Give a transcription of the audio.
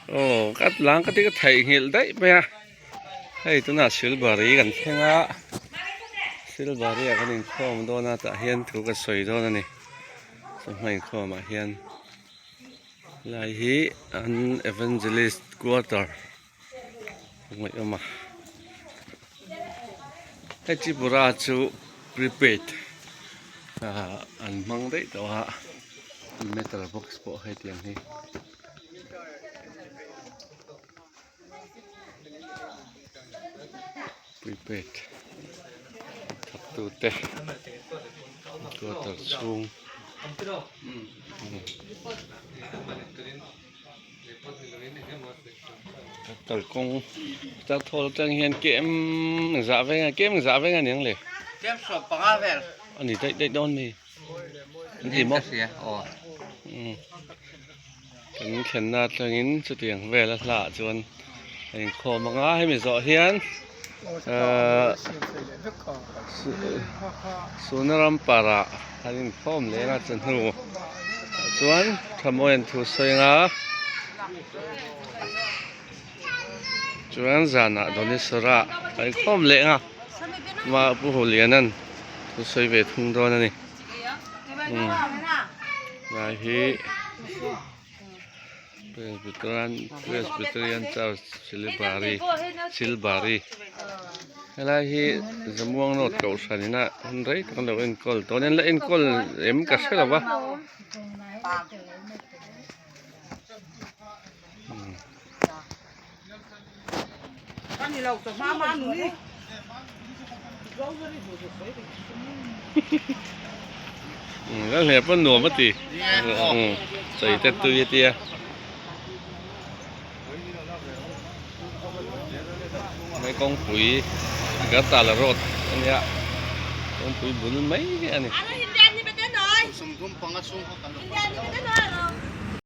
Aw ka lang ka ti ka theihnghilh daih mai a hei tunah silbury kan thleng a silbury ah kan inkhawm dawn a tah hian thu ka sawi dawn a ni chawhma inkhawm ah hian lai hi an evangelist quarter a ngaih awm a hei tripura chu prepaid ah an hmang daih tawh a meter box pawh hetiang hi. Prepaid thawktu te quarter chhung kalkawng thawl atang hian kem zah veng a kem zah veng a ni ang le kem sawm panga vel a ni daih daih dawn mi. An ti maw? Kan thlenna atangin chutiang vel a hlaah chuan a inkhawm ang a, hemi zawh hian ahh Suna ram parah an inkhawm leh a chawhnu ah chuan Thamawi an thu sawi ang a, chuan zanah Donisora a inkhawm leh ang a, amah Pu Huliana'n. Thu sawi ve thung dawn a ni umm lai hi Presbyterian Presbyterian Church Silibari Silbari helai hi Zamuang North Kohhran ina hun rei tak an lo enkawl tawh a ni an la enkawl em ka hre lo va. Ka hlep pawn nuam a ti chei te tui a tia hei kawngpui Agartala road a nia kawngpui bul mai a ni.